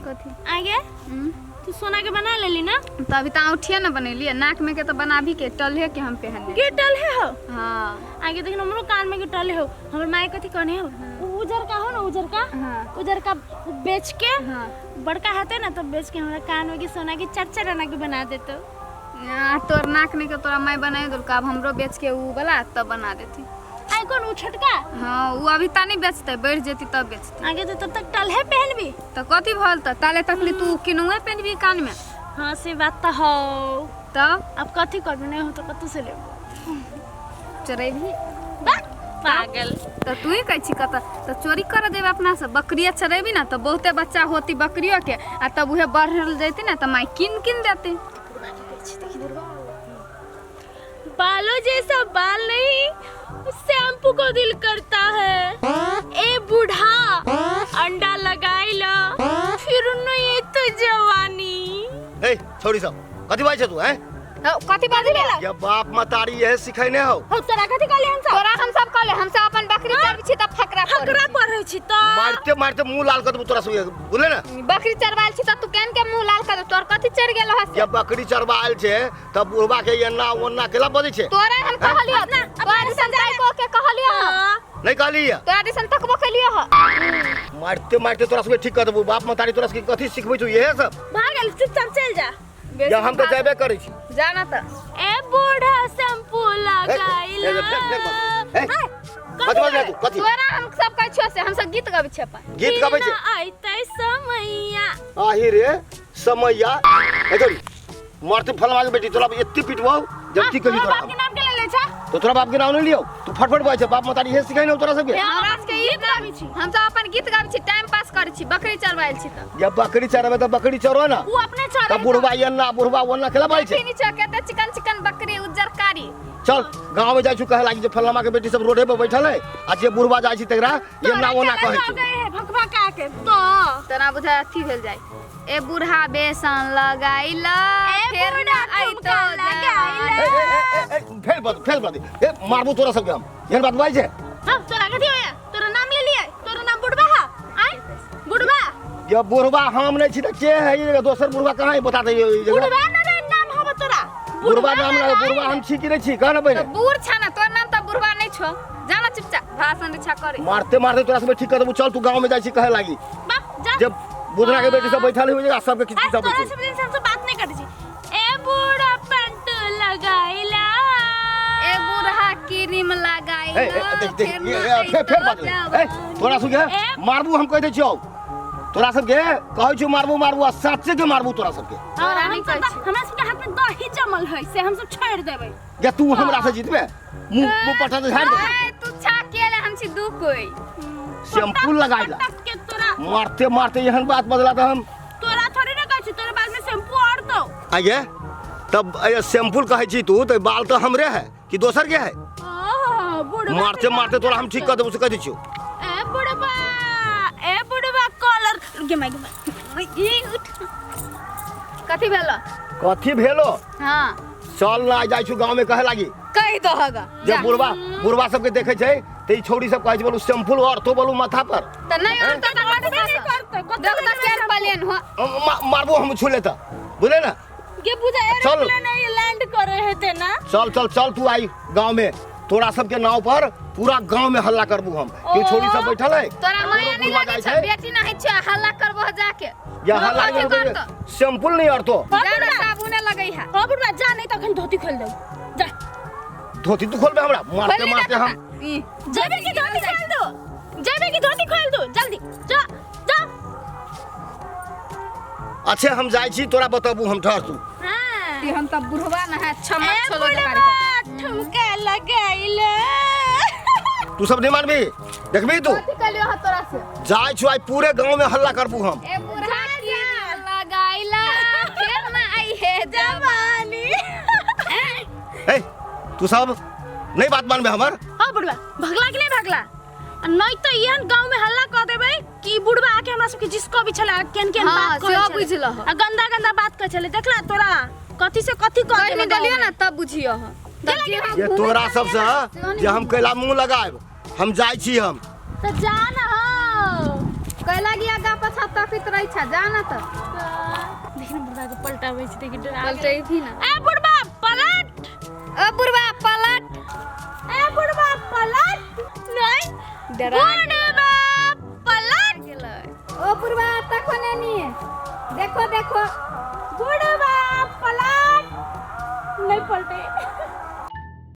कथी? आगे तू सोना के बना लेली ना? तो अभी तो औंठिए ना बनेलिए, नाक में के तो बनाबी के टलहे के हम पहनने। के टल है हो? हाँ। आगे देखिन हमरो कान में के टल हो। हमर माय कथी कहने हो, उ उजर का हो ना, उजर का। हाँ। उजर का बेच के। हाँ। बड़का हेते ना तो बेच के हमरा कान में के सोना के चार चार आना के बना देतो। आ, तोर नाक में के तोरा माय बनाए देलको, अब हमरो बेच के उ वाला तब बना देती। आई कौन उ छोटका? हाँ, उ अभी ता नहीं बेचते, बढ़ जेती तब बेचते। आगे तो तब तक टलहे पहनबी। तो कथी भल त ताले तकली तू किनुए पहनबी कान में। हाँ से बात तो हो। तब अब कथी करबी, नहीं हो तो कतौ से लेबो? चरेबी। बा पागल। तो तू ही कहै छी कत तो चोरी कर देबे अपना से। बकरिया चरेबी ना तो बहुते बच्चा होती बकरियो के, आ तब उहे बढ़ल जैती ना तो माय किन किन देती। बालों जैसा बाल नहीं, शैम्पू को दिल करता है। ए बूढ़ा अंडा लगाइला फिर नहीं तो जवानी। ए छोड़ी सब कथी बाजै छै तू हैं? कथी बाजै भेला? या बाप मतारी यह सिखैने हो। हो तोरा कथी कहले हम सब? तोरा हम सब कहले, हम सब अपन बकरी चरबै छी त फकरा पढ़ै। फकरा पढ़ै छी त मारते मारते मुंह लाल कर देबो तोरा सब, बुझले ना? बकरी चरबायल छी त तू केन के मुंह लाल कर देबो? तोर कथी चढ़ गेल हस? या बकरी चरबायल छै त बुढ़बा के एन्ना ओन्ना केला बजै छै? तोरा हम कहलियो, तोरा दिसन ताको के कहलियो। हाँ। नहीं कहली है? तोरा दिसन तकबो केलियो ह। मारते मारते तोरा सबके ठीक कर देबो। बाप मतारी तोरा सबके कथी सिखबै छौ इहे सब? भागल चुपचाप चल जा। या हम तो जाबे करै छी। जा ना त। ए बूढ़ा शैम्पू लगाइला। ए, कथी बाजै तू कथी? तोरा हम सब कहै छियो से हम सब गीत गाबै छियै अपन। गीत गाबै छै? आइतै समैया। आही रे समैया। ए छोरी मारते फलवा के बेटी तोरा एत्ते पिटबौ जब की कही तोरा। बाप के नाम के ले ले छा? तो तोरा बाप के नाम नहीं लियो, तू फटफट बाजै छै। बाप मतारी इहे सिखै ने तोरा सबके। हमरा सबके गीत गाबै छी, हम सब अपन गीत गाबै छी, टाइम पास करै छी, बकरी चरबायल छी त। या बकरी चरबै त बकरी चरो ना। उ अपने चरे। त बुढ़वा एन्ना बुढ़वा ओन्ना केला बाजै छै? नीचा केते चिकन चिकन बकरी उज्जर कारी। चल गांव में जाइ छु कहे लागी जे फलनामा के बेटी सब रोडे पर बैठल है आ जे बुढ़वा जाइ छी तकरा एन्ना ओन्ना कहै छै। गए है भकभका के तो तना बुझा अथी भेल जाय। ए बूढ़ा बेसन लगाइला ए फेर बूढ़ा ना आइतो ठुमका लगाइला। ए, ए, ए, ए, फेर बद फेर बद ए मारबू तोरा सबके हम। एहन बात बाजै छै? हां तोरा कथी होया? तोरा नाम ले लिया, तोरा नाम बुढ़वा हा? आय बुढ़वा। ये बुढ़वा हम नहीं छी त के है ये दोसर बुढ़वा कहाँ है बता दे ये जगह। बुढ़वा ना रे नाम हब तोरा। बुढ़वा नाम ना, बुढ़वा हम छी कि नहीं छी कह ना पहिले। तो बूढ़ छा ना, तोर नाम त बुढ़वा नहीं छो। जाना चुपचाप भाषण इच्छा करे। मारते मारते तोरा सब ठीक कर देबू। चल तू गांव में जाइ छी कहे लागी बाप जा। जब बुधना के बेटी सब बैठल हो जगह सबके किछु आज सब तोरा छै। सब दिन से हमसे बात नहीं करै छी। ए बूढ़ा पेंट लगाइला। ए बूढ़ा क्रीम लगाइला। ए, ए, देख देख फेर ये, ना ए, फेर फेर आइतो बाजलै। ए जवानी। तोरा सबके ए। मारबू हम कहि दै छियौ। तोरा सबके कहै छियौ मारबू मारबू आ साचे के मारबू तोरा सबके। तोरा हम नहीं सब कहै त- छी। हमरा सबके हाथ में दही जमल है से हम सब छोड़ देबै। या तू हमरा से जीतबे? मुंह मुंह पटा दे झाड़ दे। ए, तू छा केले हम छी दू कोई। शैम्पू लगाइला। पटक के तोरा मारते मारते एहन बात बदला त हम। तोरा थोड़ी ना कहै छी, तोरा बाल में शैम्पू और दो। आगे तब ए शैम्पू कहै छी तू त बाल त हमरे है कि दोसर के है? ओह बुढ़वा मारते मारते तोरा हम ठीक कर देबो से कह दै छियौ। ए बुढ़वा, ए बुढ़वा कॉलर गे my गे my. ई उठ। कथी भेलो? कथी भेलो? हाँ। चल ना जाइ छु गांव में कहे लागी। कहि दहगा। जे बुढ़वा बुढ़वा सबके देखै छै त ई छौड़ी सब कहै छै बोलू शैम्पू और तो बोलू माथा पर। त नहीं और त कथी नहीं करतै, कथी देख त केन पलेन हो। मारबो हम छुले त बुझले ना? गे बुझा चल। एरोप्लेन नहीं लैंड करे हेते ना। चल चल चल तू आई गांव में, तोरा सबके नाव पर पूरा गांव में हल्ला करबू हम कि छोड़ी सब बैठल है। तोरा माया नहीं बुढ़वा लागे जाइ छै, छै। बेटी नहीं छै, हल्ला करबो जाके। या हल्ला कथी करबो करतो? शैम्पू नहीं और तो। जा ना साबुने लगै है। हां बुढ़वा जा, नहीं तखन धोती खोल देब। जा धोती तू खोलबे हमरा मारते खोलि मारते ना हम। ई, जेबे की धोती खोल दो, जेबे की धोती खोल दो जल्दी जा जा। अच्छे हम जाइ छी तोरा बतबू हम ठहर तू। हां ई हम त बुढ़वा ना है, क्षमा ए छोलो बुढ़वा ठुमका लगाइला। तू सब नहीं मानबी देखबी तू? कथी कहलियो ह तोरा से? जाइ छु आई पूरे गांव में हल्ला करबू हम। ए बुढ़ा क्रीम लगाइला फेर ना आई हे जवानी। ए तू सब नहीं बात मानबे हमर? हां बुढ़वा भगला कि नहीं भगला? आ नहीं तो एहन गांव में हल्ला कर देबै कि बुढ़वा आके हमरा सबके जिसको भी छला केन केन हाँ, बात कहै सेहो छलै। बुझलह। आ गंदा गंदा बात कहै छलै। देखला तोरा कथी से कथी कह कहि देबै नहीं देलियो ना तब बुझियो ह। ये तोरा सबसे जे हम कैला मुंह लगाएब हम जाइ छी हम। तो जा ना हो। कैला गिया गा पछा तकित रही छ, जा ना त। देखि न बुढ़बा के पलटाबै छै, देखि डरा गेलै। पलटैथी ना। ए बुढ़बा पलट। ओ बुढ़वा पलट। ए बुढ़बा पलट। नहीं, डरा बुढ़बा पलट। गेलै। ओ बुढ़वा तको नेनी, देखो देखो। बुढ़बा पलट। नहीं पलटे।